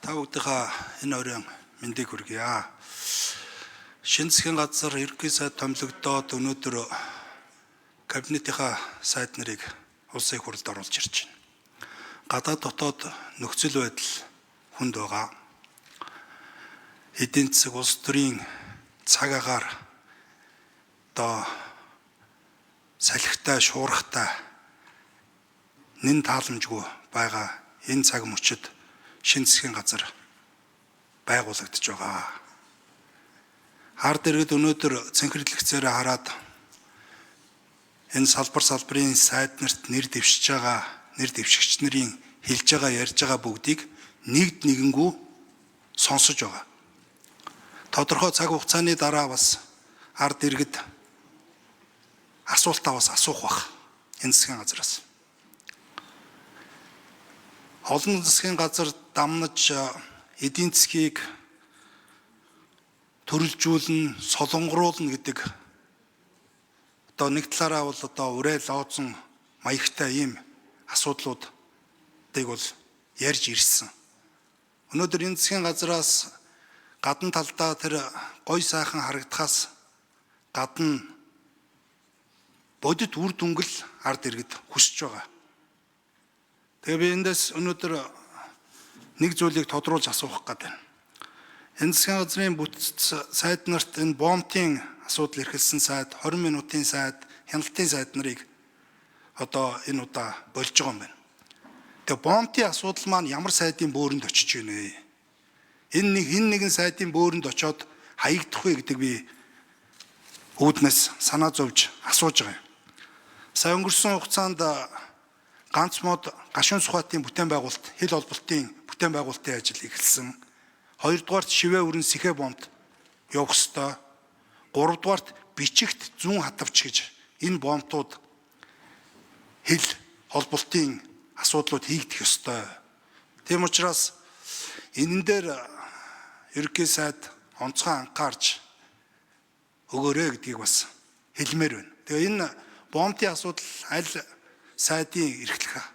Та бүгдийнхээ энэ оройн мэндийг хүргье. Шинэ засгийн газар ерөнхий сайд томилогдоод өнөөдөр кабинетийнхаа сайд нарыг улсын хурлд оруулж ирж байна. Гадаад дотоод нөхцөл байдал хүнд байгаа. Эдийн засаг улс төрийн цаг агаар одоо салхитай, шуургатай нэн тааламжгүй байгаа энэ цаг мөчид шинэ засгийн газар байгуулагдаж байгаа. Ард иргэд өнөөдөр цэнхэрлэгцээрээ хараад энэ салбарын сайд нарт нэр дэвшиж байгаа нэр дэвшигч нарын хэлж байгаа ярьж байгаа бүгдийг нэгд нэгэнгүү сонсож байгаа. Тодорхой цаг хугацааны дараа бас ард иргэд асуултаа бас асуух бах энэ засгийн газраас. Олон засгийн газар дамнаж эдийн засгийг төрөлжүүлнэ, солонгоруулна гэдэг одоо нэг талаараа бол одоо уриал лооцон маягтай ийм асуудлуудыг бол ярьж ирсэн. Өнөөдөр энэ засгийн газраас гадна талдаа тэр гой сайхан харагдахаас гадна бодит үр дүнгэл ард иргэд хүсэж байгаа. Тэгээ би эндээс өнөөдөр нэг зүйлийг тодруулж асуух гэдэг. Энэ засгийн газрын бүтц сайд нарт энэ бомтын асуудал эрхэлсэн сайд, 20 минутын сайд, хяналтын сайд нарыг одоо энэ удаа болж байгаа юм байна. Тэгээ бомтын асуудал маань ямар сайдын бөөрөнд очиж байна вэ? Энэ нэг хэн нэгэн сайдын бөөрөнд очиод хаягдах вэ гэдэг би үүднээс санаа зовж асууж байгаа юм. Сая өнгөрсөн хугацаанд ганц мод гашуун сухатын бүтээн байгуулалт, хил холболтын бүтээн байгуулалтын ажил эхэлсэн. Хоёрдугаарт шивээ өрн сэхэ бомт явах ёстой. Гуравдугаарт бичигт зүүн хатавч гэж энэ бомтууд хил холболтын асуудлууд хийгдэх ёстой. Тийм учраас энэн дээр ерөнхий сайд онцгой анхаарч өгөөрэй гэдгийг бас хэлмээр байна. Тэгээ энэ бомтын асуудал аль сайдын эрхлэх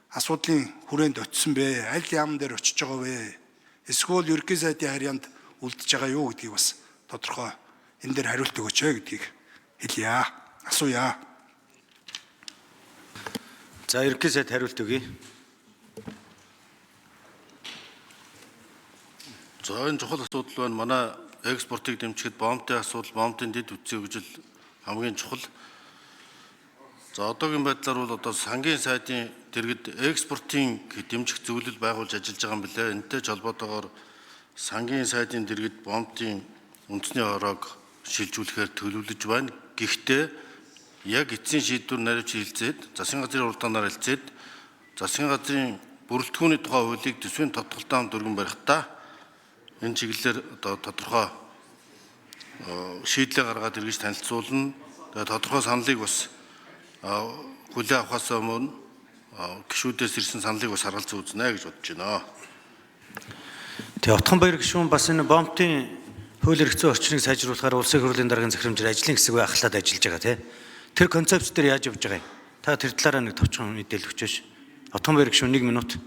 асуудлын хүрээнд очисон бэ? Аль яам дээр очиж байгаа вэ? Эсвэл ерөнхий сайдын харьяанд үлдэж байгаа юу гэдгийг бас тодорхой энэ дээр хариулт өгөөч гэдгийг хэлье. Асууя. За, ерөнхий сайд хариулт өгье. За, энэ чухал асуудал байна. Манай экспортыг дэмжихэд бомтын асуудал, бомтын дэд үтсийн хөгжил хамгийн чухал. За, одоогийн байдлаар бол одоо сангийн сайдын дэргэд экспортын дэмжих зөвлөл байгуулж ажиллаж байгаа юм билээ. Энэтэй ч холбоотойгоор сангийн сайдын дэргэд бомтын үндэсний ороог шилжүүлэхээр төлөвлөж байна. Гэхдээ яг эцсийн шийдвэр наривч хэлцээд, засгийн газрын уралдаанаар хэлцээд, засгийн газрын бүрэлдэхүүний тухай хуулийг төсвийн тодтолтой хамт өргөн барихтаа энэ чиглэлээр одоо тодорхой шийдлээ гаргаад эргэж танилцуулна. Тэгээ тодорхой саналыг бас хүлээн авахаас өмнө гишүүдээс ирсэн саналыг бас харгалзан үзнэ гэж бодож байна. Тэгээ Отгонбаяр гишүүн бас энэ бомтын хууль эрх зүйн орчныг сайжруулахаар улсын хурлын даргын захирамжаар ажлын хэсэг ахлаад ажиллаж байгаа тий. Тэр концепц дээр яаж явж байгаа юм? Та тэр талаараа нэг товчхон мэдээлэл өгчөөш. Отгонбаяр гишүүн 1 минут.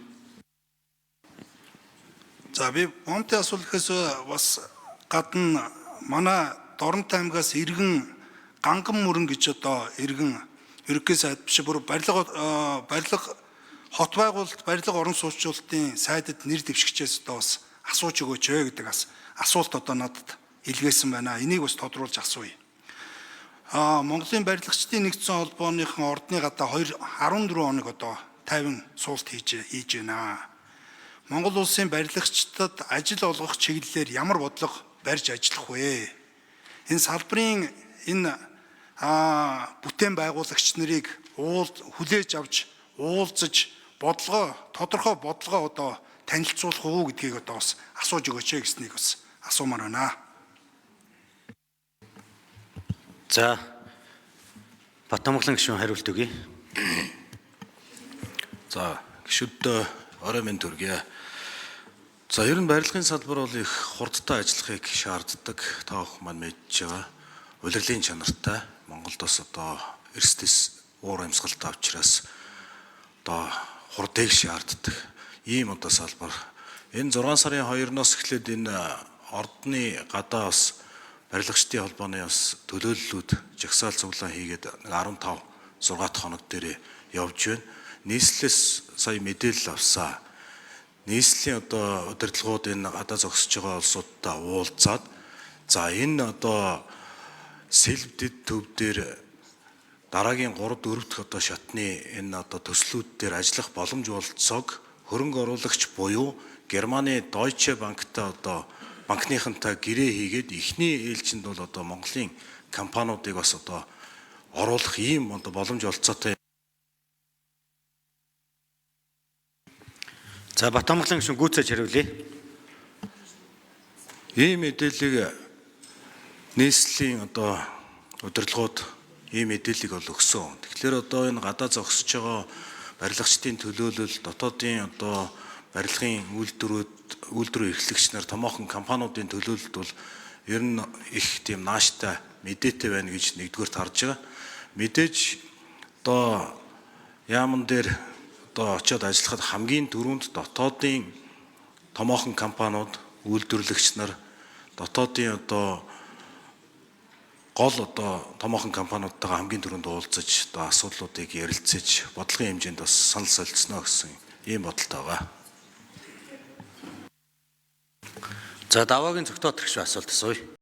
За, би бомтын асуудал гэхээс бас гадна манай Дорнот аймгаас иргэн Ганган мөрөн гэж одоо иргэн ерөнхий сайд биш бүр барилга хот байгуулалт барилга орон сууцчлалтын сайдад нэр дэвшигчээс одоо бас асууж өгөөч гэдэг бас асуулт одоо надад илгээсэн байна. Энийг бас тодруулж асууя. Монголын барилгачдын нэгдсэн холбооныхон ордны гадаа 14 хоног одоо 50 суулт хийж байна. Монгол улсын барилгачдад ажил олгох чиглэлээр ямар бодлого барьж ажиллах вэ? Энэ салбарын энэ бүтээн байгуулагч нарыг хүлээж авч уулзаж бодлогоо тодорхой бодлогоо одоо танилцуулах уу гэдгийг одоо бас асууж өгөөч гэснийг бас асуумаар байна. За, Батамглан гишүүн хариулт өгье. За, гишүүд орой минь төргийе. За, ер нь барилгын салбар бол их хурдтай ажиллахыг шаарддаг. Та бүхэн маань мэдж байгаа. Улирлын чанартай Монголд бас одоо эрсдэс уур амьсгалтай учраас одоо хурдыг шаарддаг. Ийм одоо салбар. Энэ 6 сарын 2-ноос эхлээд энэ ордны гадаа бас барилгачдын холбооны бас төлөөллүүд жагсаал цуглаан хийгээд нэг 15 6 дахь хоног дээр явж байна. Нийслэлээс сая мэдээлэл авсан. Нийслэлийн одоо удирдлагууд энэ гадаа зогсож байгаа улсуудтай уулзаад за энэ одоо сэлб дэд төв дээр дараагийн 3 4 дахь одоо шатны энэ одоо төслүүд дээр ажиллах боломж болцоог хөрөнгө оруулагч буюу Германы Deutsche Bank-тай одоо банкныхантай гэрээ хийгээд эхний ээлжинд бол одоо Монголын компаниудыг бас одоо оруулах ийм одоо боломж олцоотой. За, Батамгалан гишүүн гүйцээж хариулъя. Ийм мэдээллийг нийслэлийн одоо удирдлагууд ийм мэдээллийг бол өгсөн. Тэгэхээр одоо энэ гадаа зогсож байгаа барилгачдын төлөөлөл, дотоодын одоо барилгын үйлдвэрүүд, үйлдвэр эрхлэгч нар, томоохон компаниудын төлөөлөлд бол ер нь их тийм нааштай мэдээтэй байна гэж нэгдүгээрт харж байгаа. Мэдээж одоо яаман дээр одоо очиод ажиллахад хамгийн түрүүнд дотоодын томоохон компаниуд, үйлдвэрлэгч нар, дотоодын одоо гол одоо томоохон компаниудтайгаа хамгийн түрүүнд уулзаж, одоо асуудлуудыг ярилцаж, бодлогын хэмжээнд бас санал солилцоно гэсэн ийм бодолтой байгаа. За, Даваагийн Цогтоотор гишүүн асуулт асууя.